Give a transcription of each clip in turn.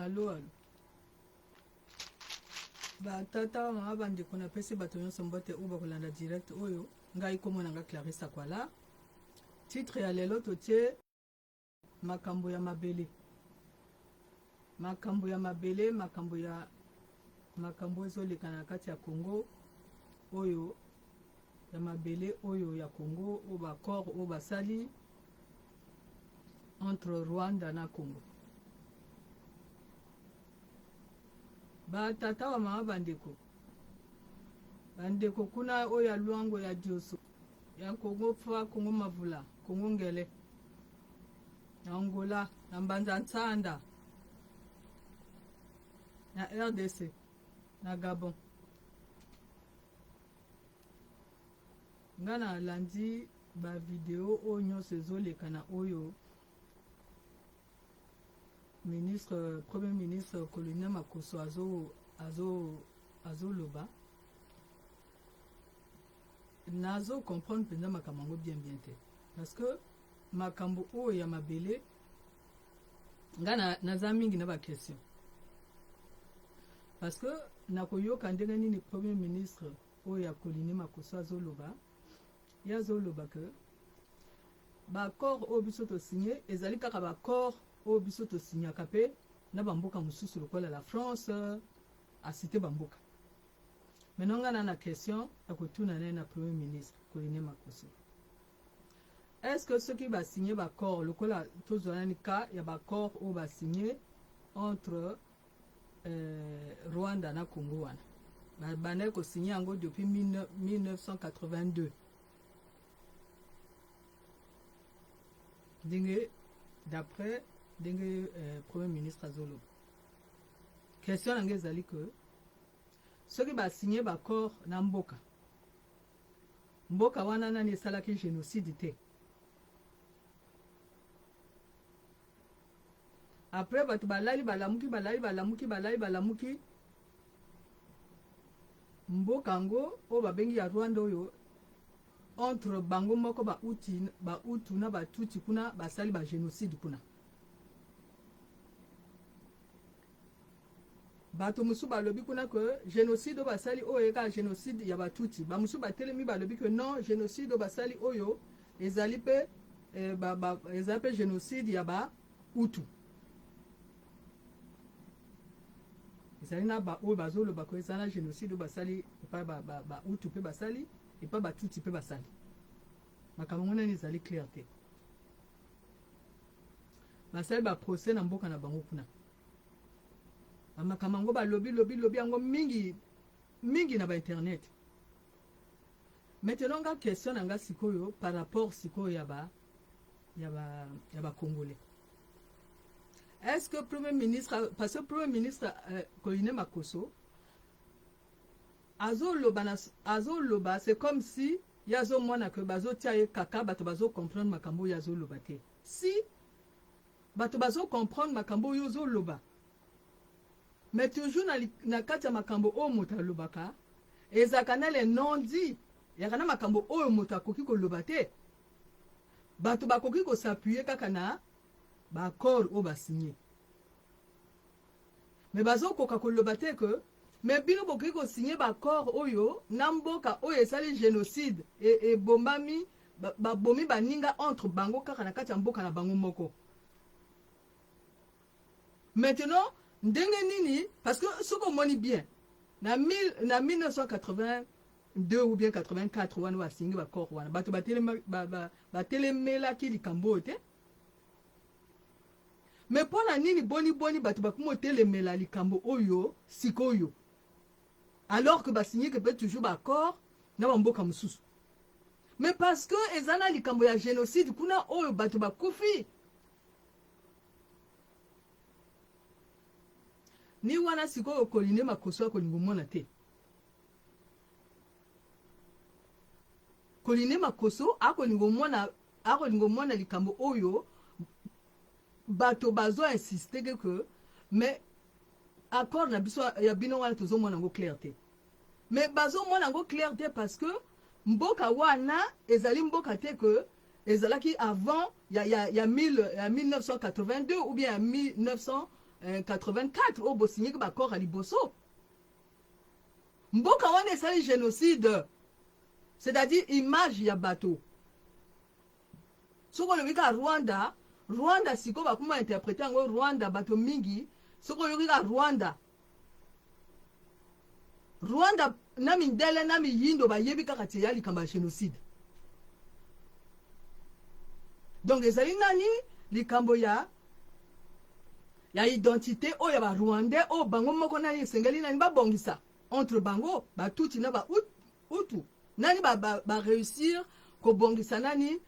Alo alo. Ba tata ba mama bandeko napesi bato nyonso mbote oyo bakolanda direct oyo ngai komona nga Clarisse Akwala. Titre ya lelo totie makambo ya mabele. Makambo ya mabele, makambo ya makambo ezoleka na kati ya Congo oyo ya mabele oyo ya Congo oyo ba accord oyo basali entre Rwanda na Congo. Ba tata ba mama bandeko bandeko kuna oyo ya Luango ya Dioso ya Congo fa Congo Mavula Congo Ngele na Angola na Mbanza Nsanda na RDC na Gabon Nga na landi ba video oyo nyonso ezoleka na oyo ministre premier ministre Colonel Makoso azo azo azoloba nazo comprendre mpenza makambo yango bien bien te parce que makambo oyo ya mabele nga na, naza mingi na ba question parce que nakoyoka ndenge nini premier ministre oyo ya Coligny Makoso azoloba, ye azoloba que ba accord oyo biso to signe ezali kaka ba accord oyo biso to signaka pe na ba mboka mosusu lokola la France, a cite ba mboka. Maintenant nga na na question ya kotuna naye na premier ministre Coligny Makoso. Est-ce que soki ba signe ba accord lokola tozwa nani cas ya ba accord oyo ba signe entre euh, Rwanda na Congo wana babandaki kosigne yango depuis 1982 ndenge d'après ndenge euh, premier ministre azoloba question na ngai ezali que soki basigne baaccord na mboka mboka wana nani esalaki génocide te Après bato balali balamuki balali balamuki balali balamuki mboka yango oyo babengi ya Rwanda oyo entre bango moko ba Hutu ba Hutu na ba Tutsi kuna basali ba genocide kuna bato mosusu balobi kuna ke genocide oyo basali oyo eka genocide ya batutsi bamosusu batelemi balobi ke non genocide oyo basali oyo ezali mpe eh, ba, ba, ezali mpe genocide ya ba hutu ezali na baoyo bazoloba ko ezali na genocide oyo basali epai bahutu mpe basali epai batutsi mpe basali makambo yango nani ezali clair te basali baprocès na mboka na bango kuna bamakambo yango balobi lobi lobi yango mingi mingi na bainternet maintenant nga question na nga sikoyo par rapport sikoyo ya ba ya ba ya ba congolais est-ce que premier ministre parce que premier ministre euh, Colline Makoso azoloba na azoloba c'est comme si ye azomona que bazotia ye kaka bato bazo comprendre makambo oyo azoloba te si Bato bazo comprendre makambo oyo ozo loba mais toujours na, na kati ya makambo oyo moto alobaka ezalaka na le non dit yaka na makambo oyo moto akoki koloba te. Bato bakoki ko s'appuyer kaka na ba accord oyo ba signe mais bazokoka koloba te que mais bino bokoki ko signe ba accord oyo na mboka oyo esali genocide ebombami babomi baninga entre bango kaka na kati ya mboka na bango moko. Maintenant ndenge nini parce que soki omoni bien na, na 1982 ou bien 84 wana basingi ba accord wana bato batelemelaki likambo oyo te me mpo na nini boni boni bato bakomi otelemela likambo oyo sikoyo alors que basigneke mpe toujours baaccord na bamboka mosusu mais parce que eza na likambo ya génocide kuna oyo bato bakufi ni wana sikoyo Coline Makoso akolinga omona te Coline Makoso akolinga omona akolinga omona likambo oyo bato bazo insiste ke que mais accord na biso ya bino wana tozomona yango clair te mais bazomona yango clair te parce que mboka wana ezali mboka te que ezalaki avant ya, ya, ya, 1000, ya 1982 ou bien ya 1900. 1984 oyo bosigneki baaccord ya liboso. Mboka wana esali génocide, c'est-à-dire image ya bato. Soki olobi kaka Rwanda, Rwanda, sikoyo bakoma interpréter yango Rwanda. Bato mingi, soki oyoki kaka Rwanda, Rwanda, na mindele na miyindo bayebi kaka tie ya likambo ya génocide. Donc ezali nani likambo ya identité oyo ya Barwandais, oyo bango moko nani esengeli nani babongisa entre bango, Batutsi na Bahutu, nani baréussir ba, ba kobongisa nani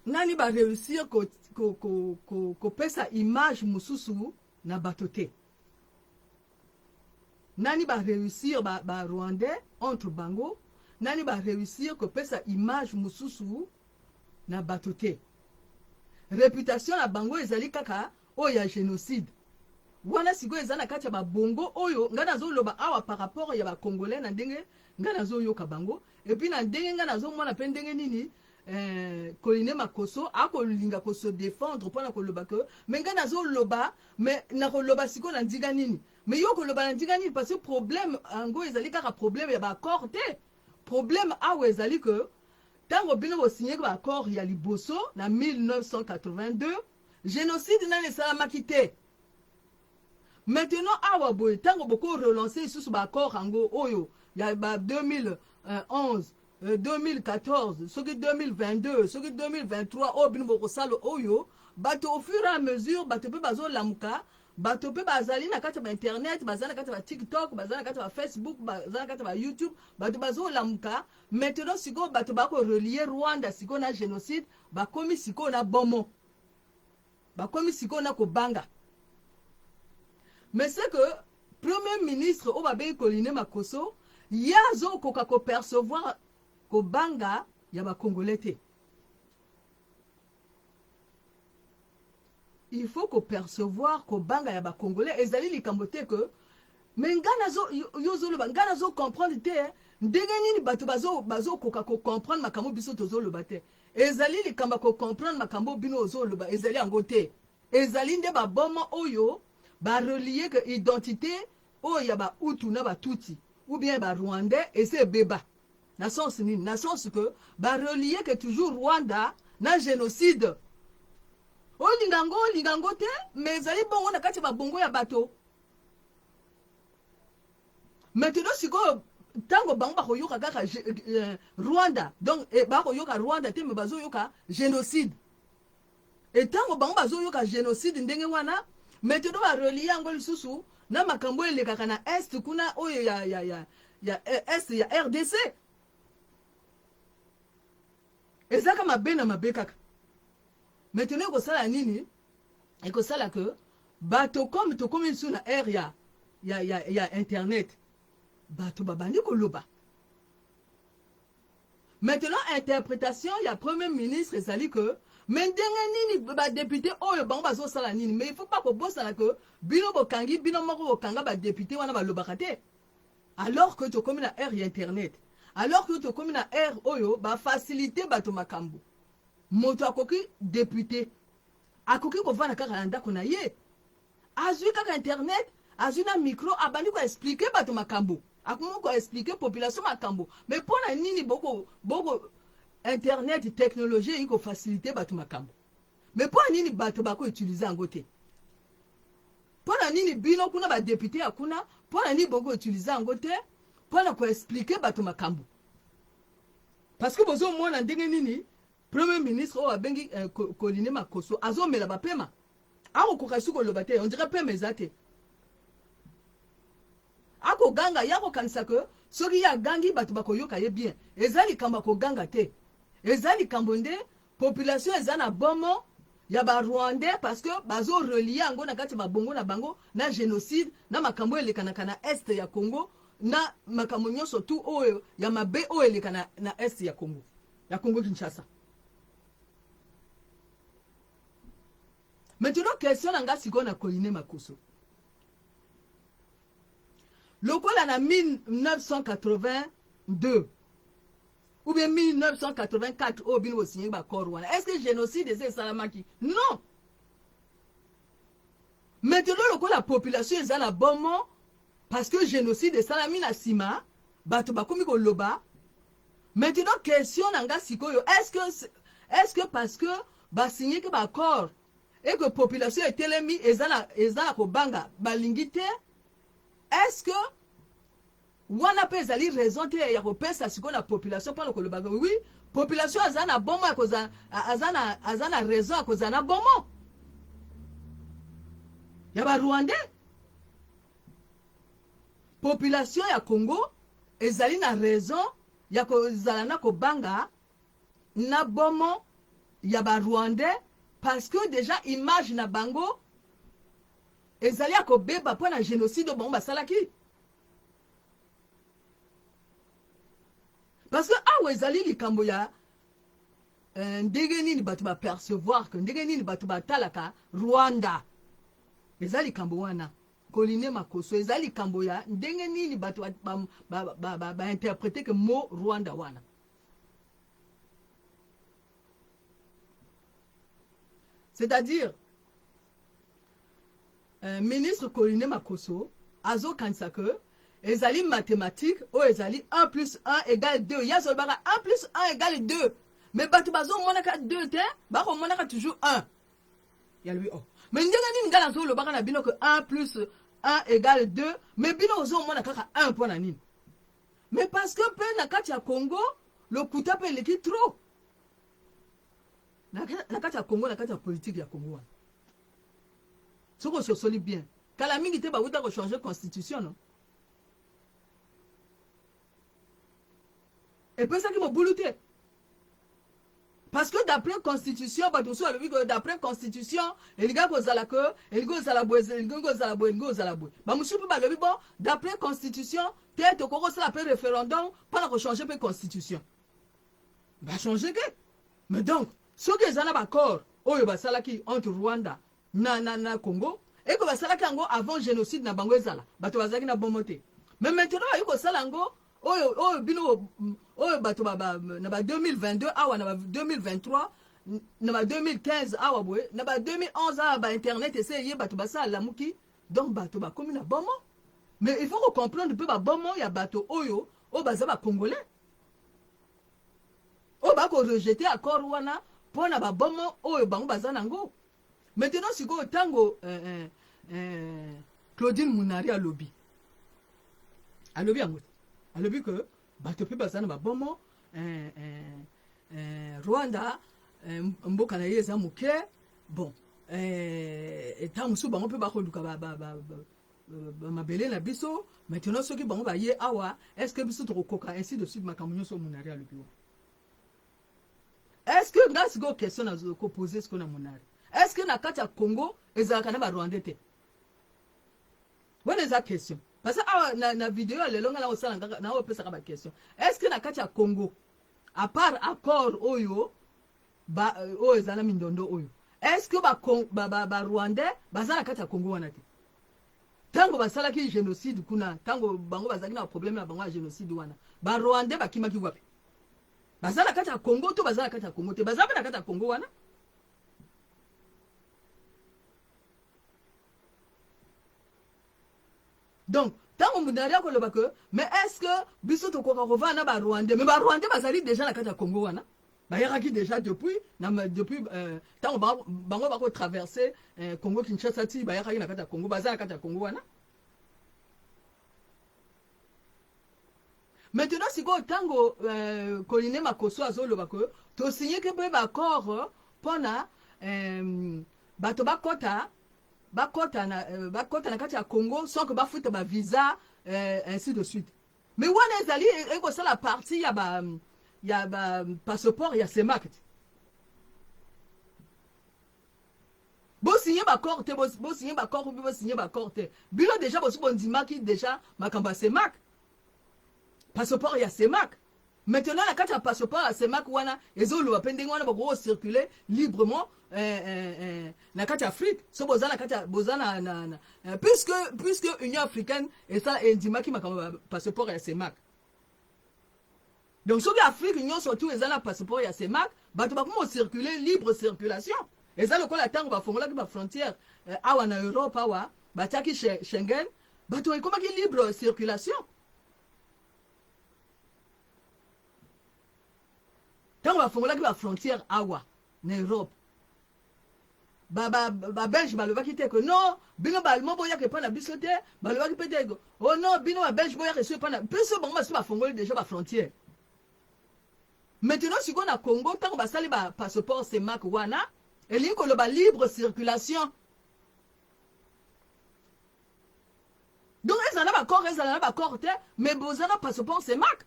nani baréussir kopesa ko, ko, ko, ko image mosusu na bato te, nani baréussir Barwandais ba entre bango, nani baréussir kopesa image mosusu na bato te. Réputation na bango ezali kaka oyo ya génocide wana. Sikoyo eza na kati ya babongo oyo ngai nazoloba awa par rapport ya Bacongolais, na ndenge ngai nazoyoka bango et puis na ndenge ngai nazomona mpe ndenge nini Colline Makoso akolinga kose défendre mpona koloba ke me ngai nazoloba, me nakoloba sikoyo na ndinga nini? Me yo koloba na ndinga nini? Parce que problème yango ezali kaka problème ya baaccord te. Problème awa ezali ke ntango bino bosigneki baaccord ya liboso na 1982, génocide nani esalamaki te. Maintenant awa boye, ntango boko relancer lisusu baaccord yango oyo ya ba 2011, 2014, soki 2022, soki 2023, oyo bino bokosala oyo, bato au fur et à mesure bato mpe bazolamuka, bato mpe bazali na kati ya bainternet, bazali na kati ya baTikTok, bazali na kati ya baFacebook, bazali na kati ya baYouTube, bato bazolamuka. Maintenant sikoyo bato bakorelier Rwanda sikoyo na génocide. Bakomi sikoyo na bomo, bakomi sikoyo na kobanga. Mais c'est que premier ministre oyo babengi Colline Makoso, ye azokoka kopercevoir kobanga ya Bacongolais te. Il faut kopercevoir kobanga ya Bacongolais. Ezali likambo te ke me nga nazo, yo ozoloba, nga nazocomprendre te ndenge nini bato bazokoka kocomprendre makambo biso tozoloba te. Ezali likambo ya kocomprendre makambo bino ozoloba, ezali yango te. Ezali nde baboma oyo barelie ke identité oyo ya Bahutu na Batutsi ou bien Barwandais ese ebeba. Na sens nini? Na sens ke barelie ke toujours Rwanda na génocide. Olinga yango, olinga yango te, mais ezali bongo na kati ya babongo ya bato. Maintenant sikoyo, ntango bango bakoyoka kaka Rwanda, donc bakoyoka Rwanda te, me bazoyoka génocide. Etango bango bazoyoka génocide ndenge wana, maintenant barelie yango lisusu na makambo oyo elekaka na est kuna, oyo ya est ya RDC. Ezaka mabe na mabe kaka. Maintenant ekosala nini? Ekosala ke bato, comme tokomi lisusu na ère ya internet, bato babandi koloba. Maintenant interprétation ya premier ministre ezali ke me ndenge nini badéputé oyo bango bazosala nini? Mais il faut pas kobosana ke bino bokangi, bino moko bokanga badéputé wana, balobaka te, alors que tokomi na ère ya internet, alors que tokomi na ère oyo bafacilité bato makambo. Moto akoki, député akoki kovanda kaka na ndako na ye, azwi kaka internet, azwi na micro, abandi koexpliquer bato makambo, akomi koexpliquer population makambo. Mais mpo na nini boko internet, technologie eyi kofacilité bato makambo, mais mpo na nini bato bakoutiliser yango te? Mpo na nini bino kuna, badéputé ya kuna, mpo na nini bokoutiliser yango te mpo na koexpliquer bato makambo? Parce que bozomona ndenge nini premier ministre oyo abengi Colline Makoso azomela bapema, akokoka su koloba te, on dirait pema eza te, akoganga. Ye akokanisa ke soki ye agangi, bato bakoyoka ye bien. Eza likambo ya koganga te, eza likambo nde population eza na bomo ya Barwandais, parce que bazorelie yango na kati ya babongo na bango na génocide, na makambo oyo elekanaka na est ya Congo, na makambo nyonso tu oyo ya mabe oyo eleka na est ya Congo, ya Congo Kinshasa. Maintenant question na nga sikoyo na Colline Makoso: lokola na 1982 Ou bien 1984 oyo bino bosignaki baaccord wana, est ce que génocide eza esalamaki? Non. Maintenant lokola population eza na bomo parce que génocide esalami na nsima, bato bakomi koloba. Maintenant question na nga sikoyo, est ce que parce que basignaki baaccord et que population etelemi, eza na kobanga, balingi te, est ce que wana mpe ezali raison te ya kopesa sikoyo na population mpona kolobaka oui, population aza na bomo ya kozala, aza na raison ya kozala na bomo ya Barwandais? Population ya Congo ezali na raison ya kozala na kobanga na bomo ya Barwandais parce que déjà image na bango ezali ya kobeba mpo na génocide oyo bango basalaki? Parce que awa ezali likambo ya ndenge nini bato bapercevoir ke, ndenge nini bato batalaka Rwanda. Eza likambo wana, Colline Makoso, eza likambo ya ndenge nini bato bainterpréter ke mot Rwanda wana. C'est-à-dire ministre Colline Makoso azokanisa ke ezali mathématique oyo ezali 1 plus 1 égale 2. Ye azolobaka 1 plus 1 égale 2, mais bato bazomonaka 2 te, bakomonaka toujours 1. Yalobi: oh, mais ndenge nini ngai nazolobaka na bino ke 1 plus 1 égale 2, mais bino ozomona kaka 1? Mpo na nini? Mais parce que mpe na kati ya Congo lokuta mpe eleki trop na kati ya Congo, na kati ya politique ya Congo wana. Soki ososoli bien, kala mingi te bawuta kochanger constitution, no epesaki mobulu te, parce que d'après constitution, bato mosusu balobi ke d'après constitution elingi kozala ke elingi kozala boye, elingi kozala boye, elingi kozala boye. Bamosusu mpe balobi: bon, d'après constitution te, tokoki kosala mpe référendum mpona kochanger mpe constitution. Bachanger ke. Mais donc soki eza na baaccord oyo basalaki entre Rwanda na Congo, eko basalaki yango avant génocide na bango ezala, bato bazalaki na bomo te. Mais maintenant bayi kosala yango oyo bino oyo bato na ba 2022 awa, na ba 2023, na ba 2015 awa boye, na ba 2011 awa, bainternet ese eye, bato basala lamuki, donc bato bakomi na bomo. Mais il faut kocomprendre mpe babomo ya bato oyo baza Bacongolais oyo bakorejeter accord wana mpo na babomo oyo bango baza nango. Maintenant sikoyo, ntango Claudine Munari alobi yango te, alobi ke bato mpe baza na babomo Rwanda, mboka na ye eza moke. Bon, ntango mosusu bango mpe bakoluka bamabele na biso. Maintenant soki bango baye awa, est ce que biso tokokoka? Ainsi de suite, makambo nyonso Munari alobi wana. Est ce que nga sikoyo question nakoposer sikoyo na Munari: est ce que na kati ya Congo ezalaka na Barwandais te? Wana eza question, parce que awa na video ya lelo nga naosala, naopesaka baquestion. Est ce que na kati ya Congo, à part accord oyo oyo eza na mindondo oyo, est ce que Barwandais ba baza na kati ya Congo wana te? Ntango basalaki génocide kuna, ntango bango bazalaki na problème na bango ya génocide wana, Barwandais bakimaki wapi? Baza na kati ya Congo to baza na kati ya Congo te? Baza mpe na kati ya Congo wana. Donc ntango Munari akoloba ke mais est ce que biso tokoka kovanda na Barwandais, mais Barwandais bazali déjà na kati ya Congo wana, bayakaki déjà depuis ntango bango bakotraverser Congo Kinshasa ti bayakaki na kati ya Congo, baza na kati ya Congo wana. Maintenant sikoyo, ntango Colline Makoso azoloba ke tosigneki mpe baaccord mpona bato bakɔta na kati ya Congo sans que bafuta bavisa, ainsi de suite, mais wana ezali ekosala partie ya ba passeport ya CEMAC te. Bosigner baaccord te, bosigner baaccord mpe bosigner baaccord te, bino déjà bosi bondimaki déjà makambo ya CEMAC, passeport ya CEMAC. Maintenant na kati ya passeport ya CEMAC wana ezoloba mpe ndenge wana bakoki kocirculer librement na kati ya Afrique. So boza na kati ya boza na puisque Union africaine esa endimaki makambo ya passeport ya CEMAC. Donc soki Afrique nyonso tout eza na passeport ya CEMAC, bato bakoma kocircule, libre circulation. Eza lokola ntango bafongolaki bafrontière awa na Europe, awa batiaki Schengen, bato ekomaki libre circulation. Ntango bafongolaki bafrontière awa na Europe, Babelge balobaki te ke non, bino Baallemand boyaka epai na biso te. Balobaki mpe te, oh non, bino Babelge boyaka eso epai na biso. Bango basi bafongoli déjà bafrontière. Maintenant sikoyo na Congo, ntango basali bapasseport CEMAC wana, elingi koloba libre circulation. Donc ezala na baaccord, ezala na baaccord te, mais boza na passeport CEMAC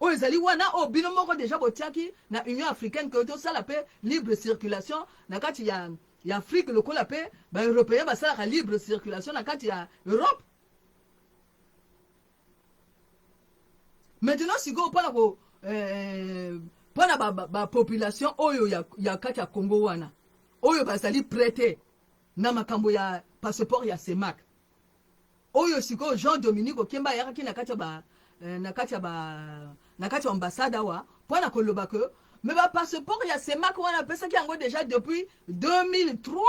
oyo ezali wana, oyo bino moko déjà botiaki na Union africaine ke tosala mpe libre circulation na kati ya Afrique, lokola mpe Baeuropéen basalaka libre circulation na kati ya Europe. Maintenant sikoyo, mpona ko mpona bapopulation oyo ya kati ya Congo wana, oyo bazali prêt na makambo ya passeport ya CEMAC oyo, sikoyo Jean Dominique Okemba ayakaki na kati ya ambassade awa mpo na koloba ke mais bapasseport ya CEMAC wana apesaki yango déjà depuis 2003.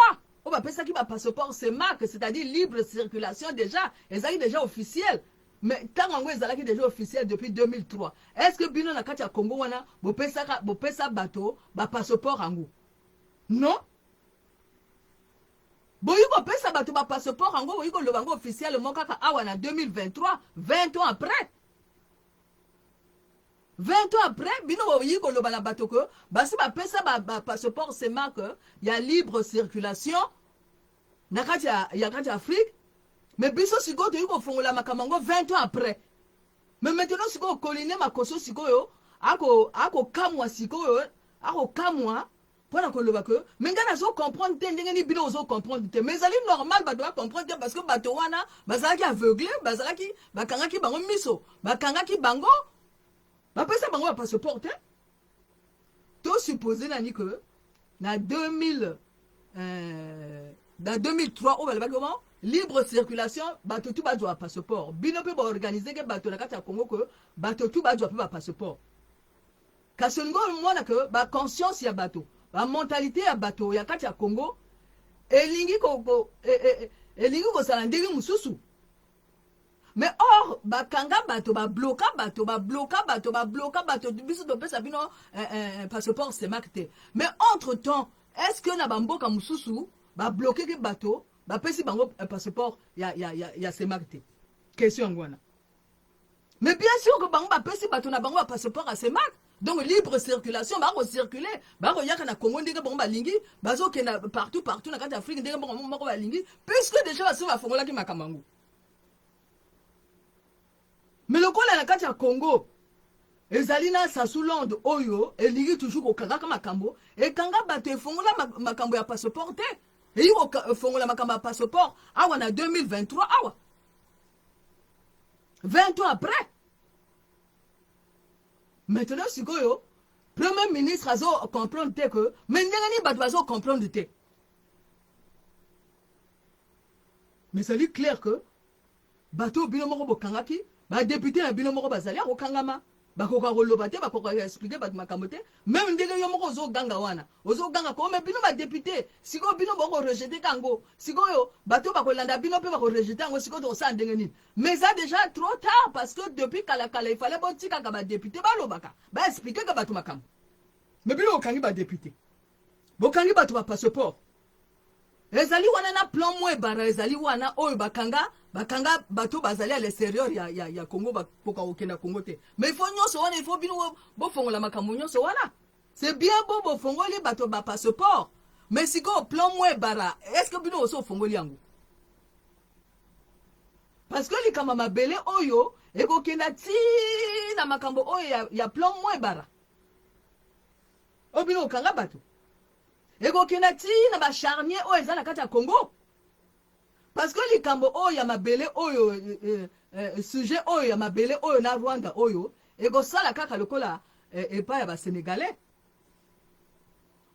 Oyo bapesaki bapasseport CEMAC, c'est-à-dire libre circulation, déjà ezalaki déjà officiel. Mais ntango yango ezalaki déjà officiel depuis 2003, est ce que bino na kati ya Congo wana bopesaka, bopesa bato bapasseport yango? Non. Boyi kopesa bato bapasseport yango, boyi koloba yango officiellement kaka awa na 2023, 20 ans après. 20 ans après, bino boyi koloba na bato ke basi bapesa bapasseport ba CEMAC ya libre circulation na kati ya Afrique. Mais biso sikoyo toyi kofongola makambo yango 20 ans après. Mais maintenant sikoyo, Colline Makoso sikoyo akokamwa, sikoyo akokamwa mpona koloba ke mais ngai nazocomprendre te ndenge nini bino ozocomprendre te. Mais ezali normal bato bacomprendre te, parce que bato wana bazalaki aveugle, bazalaki, bakangaki bango miso, bakangaki bango, bapesa bango bapasseport te. Tosuppose nani ke na 2000, na 2003 oyo balobaki omo libre circulation, bato tu bazwa bapasseport, bino mpe baorganize ke bato na kati ya Congo ke bato tu bazwa mpe bapasseport? Kasi olingi omona ke baconscience ya bato, bamentalité ya bato ya kati ya Congo elingi kozala ndenge mosusu. Mais or bakanga bato, babloka bato, babloka bato, babloka bato. Biso topesa bino passeport CEMAC te. Mais entre temps, est ce que na bamboka mosusu bablokeki bato, bapesi bango passeport ya CEMAC te? Question yango wana. Mais bien sûr que bango bapesi bato na bango bapasseport ya CEMAC, donc libre circulation, bakocircule, bakoyaka na Congo ndenge bango balingi, bazokenda partout partout na kati ya Afrique ndenge bango moko balingi, puisque déjà basi bafongolaki makambo yango. Mais lokola na kati ya Congo ezali na Sasulonde oyo elingi toujours kokangaka makambo, ekanga bato, efongola makambo ya passeport te. Eyi kofongola makambo ya passeport awa na 2023 awa, 20 ans après. Maintenant sikoyo, Premier ministre azo comprendre te ke mais ndenge nini bato bazo comprendre te. Mais ezali clair que bato oyo bino moko bokangaki, badéputé na bino moko bazali ya kokangama, bakoka koloba te, bakoka koexpliquer bato makambo te. Même ndenge yo moko ozoganga wana, ozoganga ko mais bino badéputé sikoyo, bino bokorejeter yango. Sikoyo bato bakolanda bino mpe bakorejeter yango. Sikoyo tokosala ndenge nini? Mais eza déjà trop tard, parce que depuis kalakala il fallait botikaka badéputé balobaka, baexpliqueka bato makambo. Mais bino bokangi badéputé, bokangi bato bapasseport. Ezali wana na plan Mwebar, ezali wana oyo bakanga bato bazali à l'extérieur ya Congo, bakoka kokenda Congo te. Mais il faut nyonso wana, il faut bino bofongola makambo nyonso wana. C'est bien bo bofongoli bato bapasseport, mais sikoyo plan Mwebar, est ce que bino oso ofongoli yango? Parce que likambo mabele oyo ekokenda ti na makambo oyo ya plan Mwebar oyo bino okanga bato, ekokenda ti na bacharnier oyo eza na kati ya Congo. Parce que likambo oyo ya mabele oyo, sujet oyo ya mabele oyo na Rwanda oyo, ekosala kaka lokola epai ya Basénégalais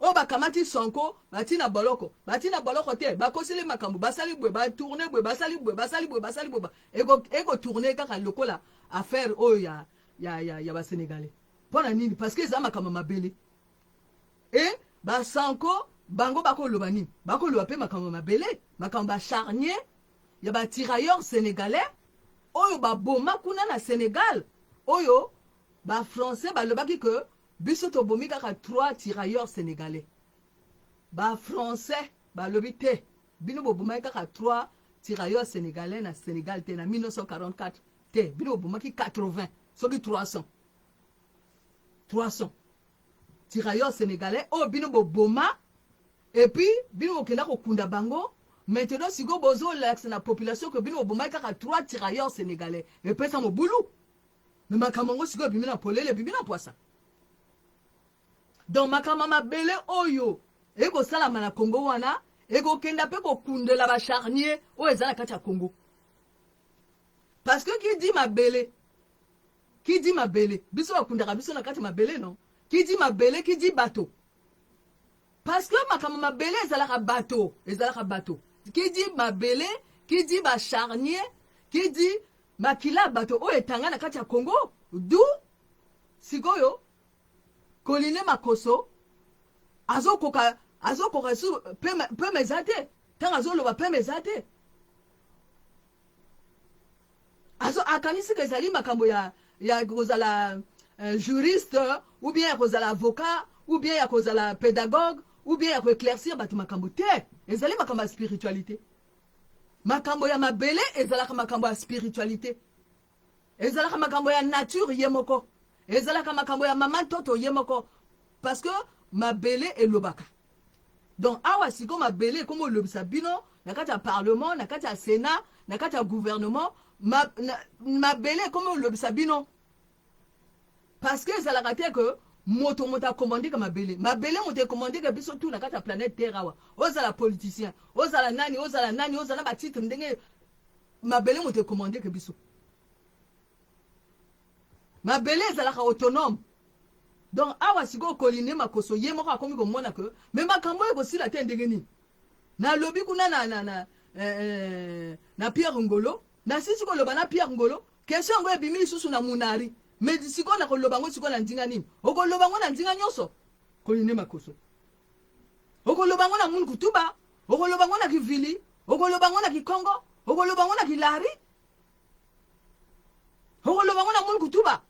oyo bakamati Sonko, batina boloko, batina boloko te, bakoseli makambo, basali boye, batourne boye, basali boye, basali boye, basali boye. Ekotourne kaka lokola affaire oyo ya Basénégalais. Mpo na nini? Parce que eza makambo mabele. E basanko bango bakoloba nini? Bakoloba mpe makambo mabele, makambo ba charnier ya ba tirailleurs sénégalais oyo baboma kuna na Sénégal, oyo ba Français balobaki que biso tobomi kaka 3 tirailleurs sénégalais. Ba Français balobi te, bino bobomaki kaka 3 tirailleurs sénégalais na Sénégal te na 1944 te, bino bobomaki 80 soki 300 300 tirailleurs sénégalais oyo bino boboma, et puis bino bokenda kokunda bango. Maintenant sikoyo bozolakisa na population ke bino bobomaki kaka 3 tirailleurs sénégalais, epesa mobulu. Me makambo yango sikoyo ebimi na polele, ebimi na pwasa. Donc makambo ya mabele oyo ekosalama na Congo wana ekokenda mpe kokundela bacharnier oyo eza na kati ya Congo, parce que qui dit mabele, qui dit mabele, biso bakundaka biso na kati ya mabele, non? Qui dit mabele, qui dit bato, parce que makambo mabele ezalaka bato, ezalaka bato. Qui dit mabele, qui dit bacharnier, qui dit makila bato oyo etanga na kati ya Congo. Du sikoyo Colline Makoso azokoka su pema eza te. Ntango azoloba, pema eza te. Akanisi ke ezali makambo ya kozala juriste, ou bien ya kozala avocat, ou bien ya kozala pédagogue, ou bien ya koéclaircir bato makambo te. Ezali makambo ya spiritualité. Makambo ya mabele ezalaka makambo ya spiritualité, ezalaka makambo ya nature ye moko, ezalaka makambo ya mama ntoto ye moko, parce que mabele elobaka. Donc awa sikoyo mabele ekomi olobisa bino na kati ya parlement, na kati ya sénat, na kati ya gouvernement. Mabele ekomi olobisa bino, parce que ezalaka te ke moto akomandeka mabele. Mabele moto ekomandeka biso tu na kati ya planète Terre awa. Ozala politicien, ozala nani, ozala nani, ozala batitre ndenge, mabele moto ekomandeka biso. Mabele ezalaka autonome. Donc awa sikoyo Colline Makoso ye moko akomi komona ke me makambo oyo ekosila te. Ndenge nini nalobi kuna na Pierre Ngolo, nasisi koloba na Pierre Ngolo, question yango ebimi lisusu na munari. Me sikoyo nakoloba yango sikoyo na ndinga nini? Okoloba yango na ndinga nyonso, Colline Makoso. Okoloba yango na Munukutuba, okoloba yango na Kivili, okoloba yango na Kikongo, okoloba yango na Kilari, okoloba yango na Munukutuba,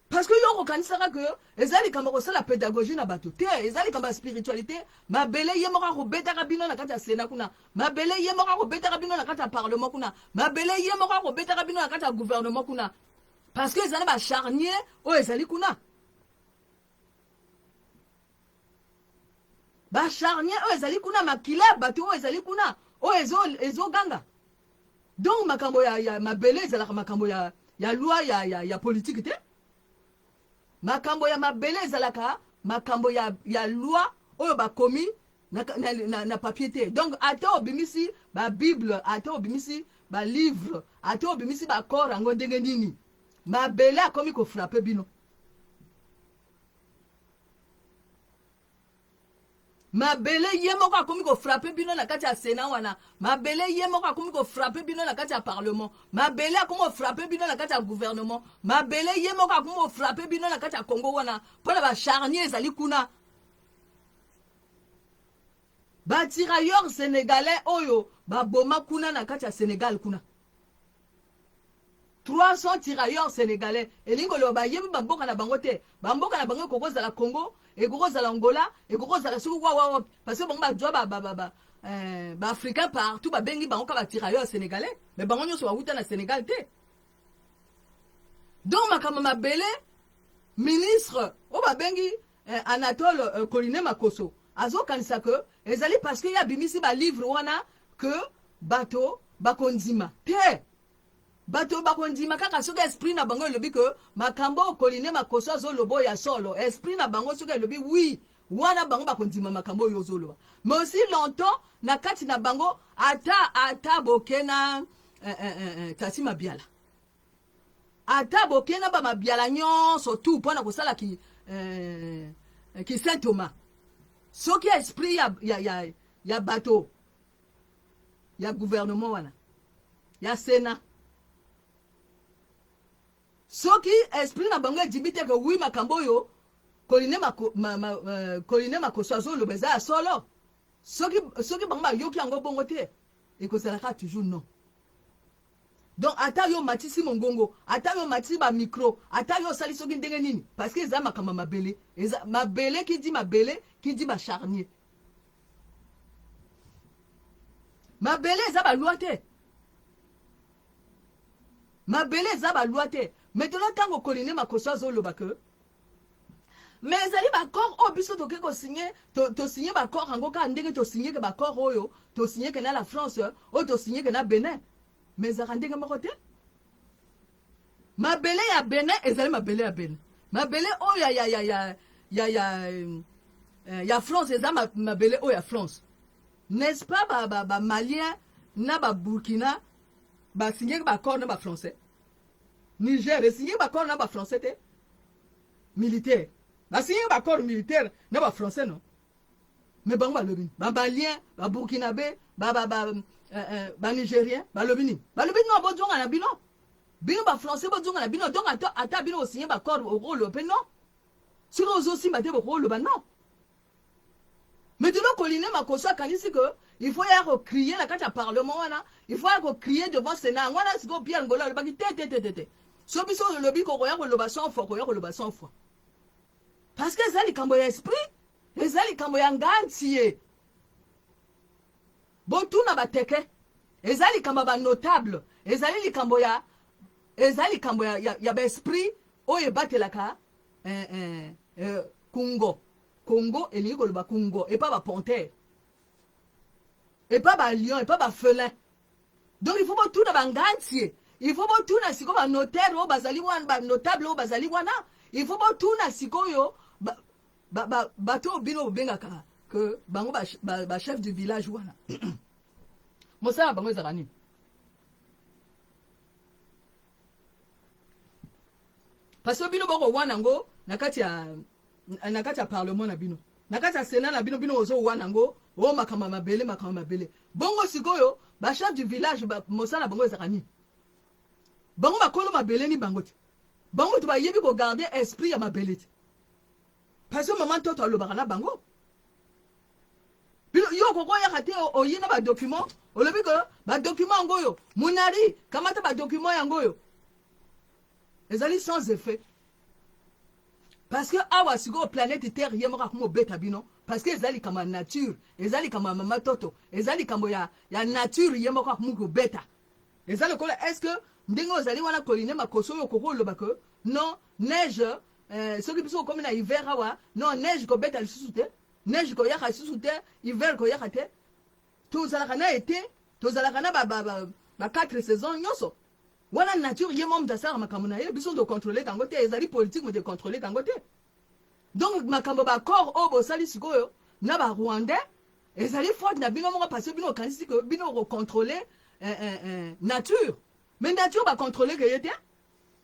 parce que yo okokanisaka ke eza likambo kosala pédagogie na bato te. Eza likambo ya spiritualité. Mabele ye moko akobetaka bino na kati ya sénat kuna, mabele ye moko akobetaka bino na kati ya parlement kuna, mabele ye moko akobetaka bino na kati ya gouvernement kuna, parce que eza na bacharnier oyo ezali kuna, bacharnier oyo ezali kuna, makila ya bato oyo ezali kuna, oyo ezoganga. Donc makambo ya mabele ezalaka makambo ya loi ya politique te. Makambo ya mabele ezalaka makambo ya loi oyo bakomi na papier te. Donc ata obimisi babible, ata obimisi balivre, ata obimisi baaccord yango ndenge nini, mabele akomi kofrapper bino. Mabele ye moko akomi kofrapper bino na kati ya sénat wana, mabele ye moko akomi kofrapper bino na kati ya parlement, mabele akomi kofrapper bino na kati ya gouvernement, mabele ye moko akomi kofrapper bino na kati ya Congo wana, mpona bacharnier ezali kuna, batirailleurs sénégalais oyo baboma kuna na kati ya Sénégal kuna, 300 tirailleurs sénégalais. Elingi koloba bayebi bamboka na bango te. Bamboka na bango ekoki kozala Congo, ekoki kozala Angola, ekoki kozala soki wawawa, parce que bango bazwa baafricain partout, babengi bango ka batirailleurs sénégalais, mais bango nyonso bawuta na Sénégal te. Donc makambo mabele, ministre oyo babengi Anatole Colline Makoso azokanisa ke ezali parce que ye abimisi balivre wana ke bato bakondima te. Bato bakondima kaka soki esprit na bango elobi ke makambo oyo Colline Makoso azoloba oyo ya solo. Esprit na bango soki elobi oui, wana bango bakondima makambo oyo ozoloba. Mais aussi longtemps na kati na bango, ata bokena tati mabiala, ata bokena bamabiala nyonso tu mpona kosala ki saint Thomas, soki esprit ya bato ya gouvernement wana ya sénat. Soki esprit na bango endimi te ke oui, makambo oyo Colline Mako, ma, ma, Colline Makoso azoloba eza ya solo, soki bango bayoki yango bongo te, ekozalaka toujours non. Donc ata yo matisi mongongo, ata yo matisi ba micro, ata yo osali soki ndenge nini, parce que eza makambo ya mabele, eza mabele qui dit mabele qui dit ba charnier. Mabele eza ba loi te. Mabele eza ba loi te. Maintenant ntango Colline Makoso azoloba que mais ezali baaccord oyo biso tokoki kosigne, tosigne baaccord yango kaka ndenge tosigne ke baaccord oyo tosigne ke na la France, oyo tosigne ke na Benin, mais ezalaka ndenge moko te. Mabele ya Benin ezali mabele ya Benin, mabele oyo ya France eza mabele oyo ya France, n'est-ce pas? Ba Malien na ba Burkina basigneki baaccord na ba Français. Niger esigneki baaccord na ba Français te, militaire, basigneki baaccord militaire na ba Français, non? Mais bango balobi, Bamalien, Baburkinabé, Banigérien balobi nini? Balobi non, bozonga na bino, bino Bafrançais bozonga na bino. Donc ata bino bosigne baaccord, okoloba mpe non. Soki ozosimba te, bokoloba non. Maintenant Colline Makoso akanisi que il faut ya kocrier na kati ya parlement wana, il faut ya kocrier devant Sénat yango wana. Sikoyo Pierre Ngolo alobaki te, te, te, te, te. So biso olobi kokoya koloba 100 fois, koya koloba 100 fois, parce que eza likambo ya esprit, eza likambo ya nganti ye. Botuna bateke, eza likambo ya banotable, ezali likambo ya eza likambo ya baesprit oyo ebatelaka Kungo. Congo elingi koloba Kungo epa bapanthère, epa balion, epa bafelin. Donc il faut botuna bangantie, il faut botuna sikoyo banotaire oyo bazali wana, banotable oyo bazali wana. Il faut botuna sikoyo bato oyo bino bobengaka ke bango bachef du village wana. Mosala na bango ezalaka nini? Parce que bino bokowana yango na kati ya parlement na bino, na kati ya Sénat na bino. Bino ozowana yango oyo makambo ya mabele, makambo ya mabele. Bongo sikoyo bachef du village, mosala na bango ezalaka nini? Bango bakolo mabele ni bango te, bango moto bayebi kogarder esprit ya mabele te, parce que mama ntoto alobaka na bango. Bino yo okokoyaka te, oye na badocument, olobi ke badocument yango oyo, monari kamata badocument yango oyo, ezali sans effet. Parce que awa sikoyo planète Terre ye moko akoma obeta bino, parce que eza likambo ya nature, eza likambo ya mama toto, eza likambo ya nature ye moko akomi kobeta. Eza lokola, est ce que ndenge ozali wana, Colline Makoso, oyo okoki oloba ke non, neige, soki biso okomi na hiver awa, non, neige kobeta lisusu te, neige koyaka lisusu te, hiver koyaka te? Tozalaka na été, tozalaka na ba quatre saison nyonso wana. Nature ye mo moto asalaka makambo na ye, biso tocontrôle yango te. Ezali politique moto econtrôle yango te. Donc makambo baaccord oyo bosali sikoyo na Barwandais ezali faute na bino moko, parce que bino okanisi ke bino okocontrôle nature. Mais nature bacontrôle ke ye te,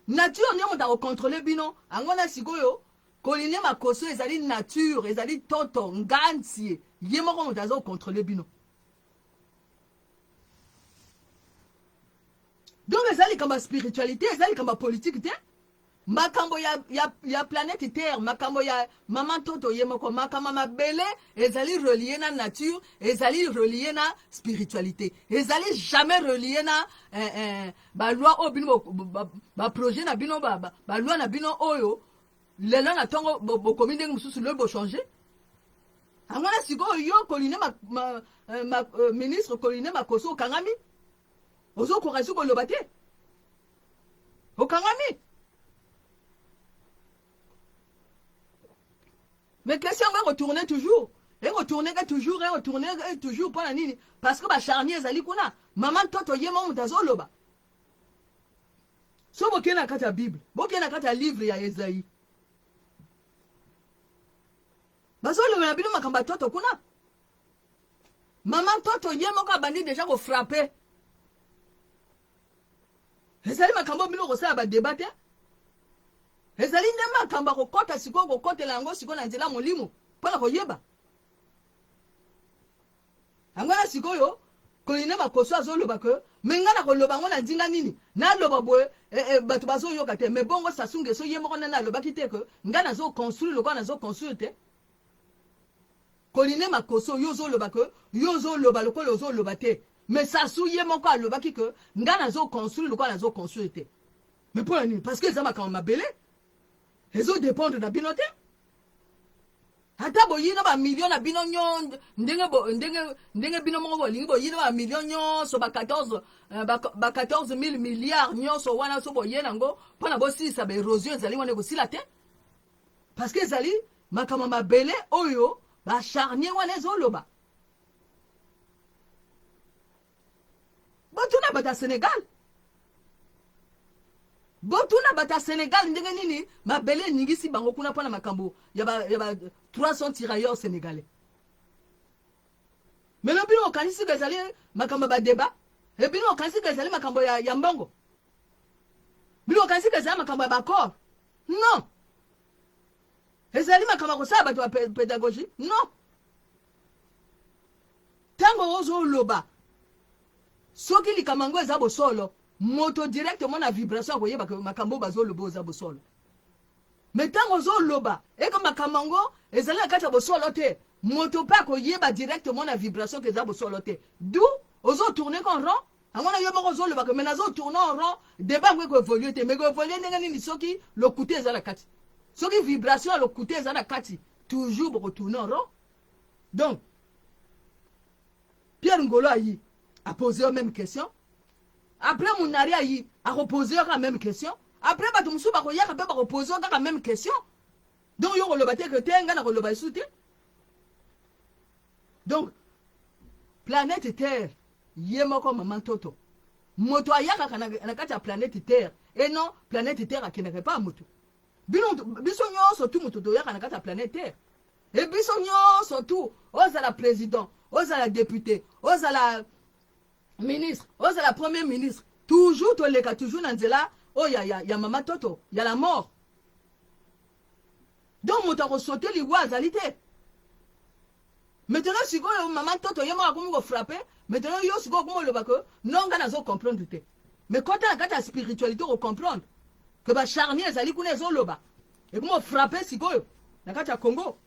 nature nde moto akocontrôle bino. Yango wana sikoyo Colline Makoso ezali nature, ezali toto ngantie ye moko moto aza kocontrôle bino. Donc eza likambo ya spiritualité, eza likambo ya politique te. Makambo ya planète Terre, makambo ya mama ntoto ye moko, makambo ya mabele ezali relié na nature, ezali relié na spiritualité, ezali jamais relié na baloi oyo bino, baprojet na bino, baloi na bino oyo lelo na ntongo bokomi ndenge mosusu, lobi bochange yango. Wana sikoyo yo Colline ministre Colline Makoso okangami, ozokoka soki koloba te, okangami. Mais question yango ekotourne toujours, ekotourne ke toujours, ekotourne toujours. Mpo na nini? Parce que bacharnier ezali kuna. Mama ntoto ye mo moto azoloba. So bokei na kati ya Bible, bokei na kati ya livre ya Esaïe, bazolobela bino makambo ya toto kuna. Mama ntoto ye moko abandi déjà kofrapper. Ezali makambo bino kosala badébat te, ezali nde makambo ya kokɔta sikoyo, kokɔtela yango sikoyo na nzela molimo mpo na koyeba yango. Wana sikoyo Colline Makoso azoloba ke Mais ngai nakoloba yango na ndinga nini? Naloba boye, bato bazoyoka te. Mais bongo Sassou Nguesso ye moko nani alobaki te ke ngai nazoconstruire lokola nazoconstruire te? Colline Makoso, yo ozoloba ke yo ozoloba lokola ozoloba te, mais Sassou ye moko alobaki ke ngai nazoconstruire lokola nazoconstruire te. Mais mpo na nini? Parce que eza makambo mabele, ezodépendre na bino te. Ata boyina bamillion na bino nyo ndenge bino moko bolingi, boyina bamillion nyonso, ba 14 000 milliards nyonso wana, so boye nango mpona bosilisa baérosion ezali wana, ekosila te, parce que ezali makambo mabele oyo bacharnier wana ezoloba. Botuna bato ya Sénégal, botuna bato ya Sénégal ndenge nini mabele eningisi bango kuna mpona makambo ya ba 300 tirailleurs sénégalais. Melo bino okanisi ke ezali makambo ya badébat e, bino okanisi ke ezali makambo ya mbongo, bino okanisi ke ezali makambo ya baaccord? Non, ezali makambo ya kosala bato ya pédagogie. Non, ntango ozoloba, soki likambo yango eza bosolo, moto directement na vibration akoyeba makambo oyo bazoloba oza bosolo. Mais ntango ozoloba eke makambo yango ezali na kati ya bosolo te, moto mpe akoyeba directement na vibration ke eza bosolo te. Du ozotourne en rond yango na yo moko ozolobaka, mais nazotourne en rond, débat yango ekoévolue te. Mais ekoévolue ndenge nini soki lokute eza na kati, soki vibration ya lokute eza na kati? Toujours bokotourne en rond. Donc Pierre Ngolo ayi apose yo même question, après Munari ayi akopose yo kaka même question, après bato mosusu bakoyaka mpe bakopose yo kaka même question. Donc yo koloba te ke te, ngai na koloba esu te. Donc planète Terre ye moko mama Ntoto, moto ayakaka na kati ya planète Terre e non, planète Terre akendaka epa moto. Bino, biso nyonso tu, moto toyaka na kati ya planète Terre e, biso nyonso tu, ozala président, ozala député, ozala ministre, ozala premier ministre, toujours toleka toujours na nzela oyo ya mama Toto, ya la mort. Donc moto akosote liwa azali te. Maintenant sikoyo mama Ntoto ye moko akomi kofrappe. Maintenant yo sikoyo okomi oloba ke non, ngai nazo comprendre te. Mais kota na kati ya spiritualité, okocomprendre ke bacharnier ezali kuna ezoloba, ekomi ofrappe sikoyo na kati ya Congo.